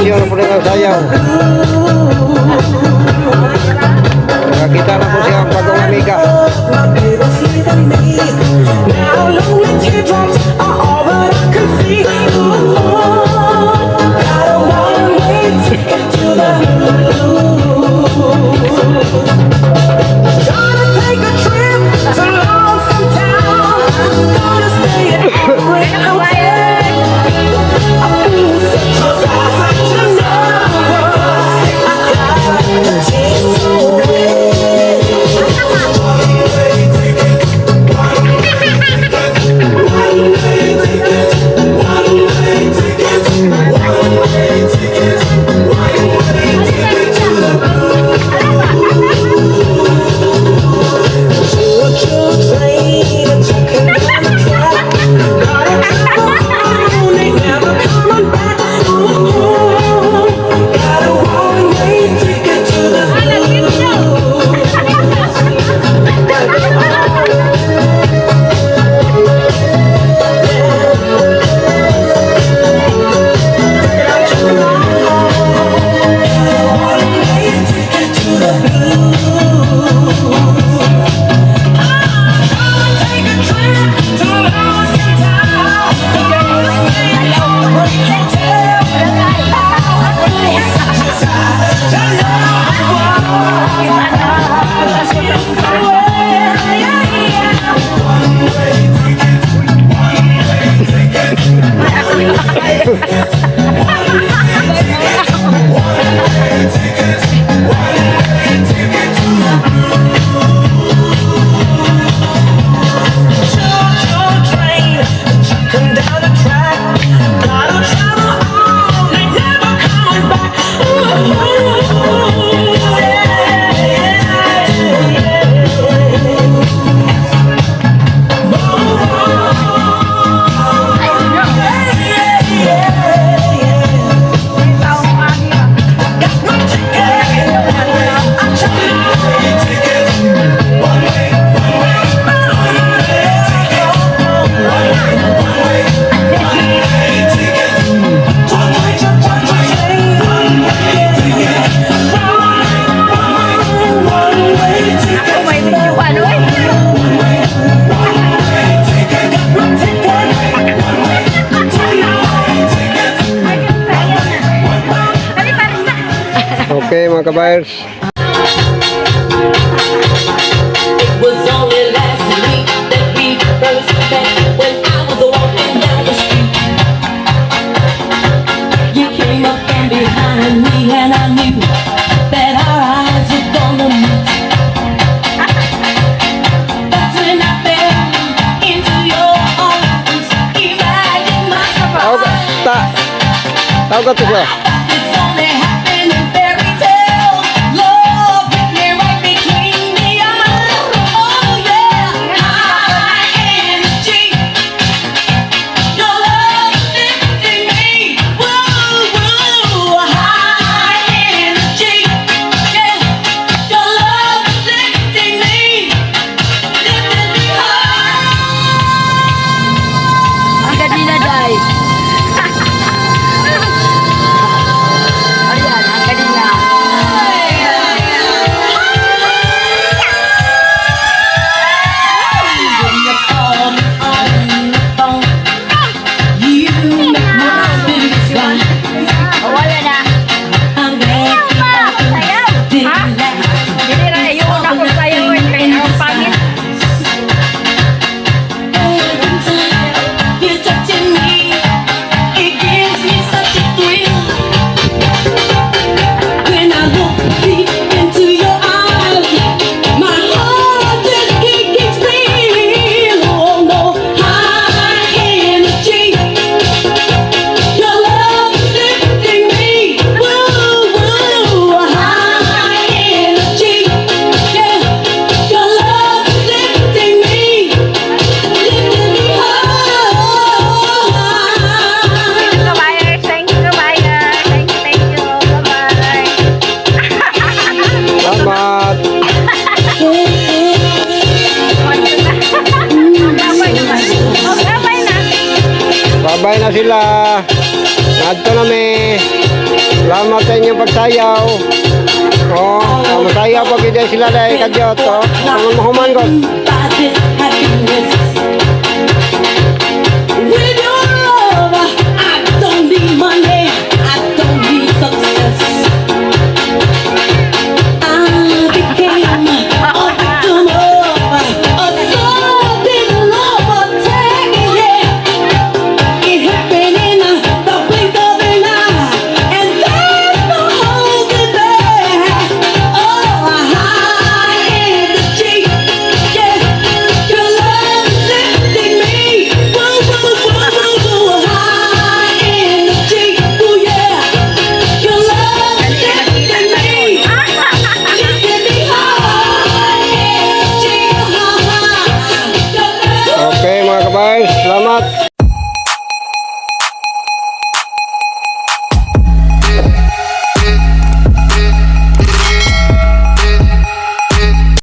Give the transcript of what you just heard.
Continue na po rin ang sayaw. Nakakita na po siya ang bagong amiga. My baby's leaving me. Now lonely teardrops are all that I can see. Ooh, got a one-way ticket to the blues. Gonna take a trip to Lonesome Town. Gonna stay at Heartbreak Hotel. A fool such as I to know. I cried the tears so red. One-way ticket, one-way ticket, one-way ticket, one-way ticket, one-way ticket, one-way ticket to the blues. Choo-choo train, chucking down the track. Gotta travel on, ain't never coming back. Ooh, got a one-way ticket to the blues. One-way ticket to the blues. Gonna take a trip to Lonesome Town. Gonna stay at Heartbreak Hotel. Oh, a fool such as I to know I tears so red. Yeah. One-way ticket, one-way ticket, one-way ticket, one-way ticket, one-way ticket, one-way ticket to the blues. Choo-choo train, chucking down the track. Gotta travel on, ain't never coming back. Ooh, yeah. Move on, yeah. Got my ticket, I'm chucking One-way ticket, one way, one way, one-way ticket, one way, one way, one-way ticket, one way, one way, one-way ticket, one way, one way, one-way ticket, May videoan, oy. one way, one-way ticket, my ticket. one way, one-way ticket, one way. Dali, pares na. Okay, mga kabayers. It was only last week that we first met when I was walking down the street. You came up from behind me and I knew that our eyes were gonna meet. That's when I fell into your arms. Imagine my Tawag surprise. ta. Tawag to siya. This only happened in fairy tales. Love hit me right between the eyes. Oh yeah, high energy. Your love is lifting me. Woo woo, high energy. Yeah, your love is lifting me, lifting me high. Ang gadina, day. Ayan, ang gadina. When you call me on the phone, you make my spirits fly. Oh, wala na. I'm glad Sayaw. Ha? didn't last. Dili ra yung ako sayaw eh. Kay ang pangit. Every time you're touching me, it gives me such a thrill. When I look deep into your eyes, my heart just can't keep still. Oh no, high energy. Your love is lifting me. Woo, woo, high energy. Yeah, your love is lifting me, lifting me high. Thank you, buyers. Thank you, buyers. Thank you, thank you. Bye-bye. Salamat. Bye naman. Oh, bye na. Bye-bye na sila. Ngadto na mi. pagsayaw. Oh, oh, masayaw pa gyud sila dahil kadyot, oh. Kung mahuman ko. By this happiness.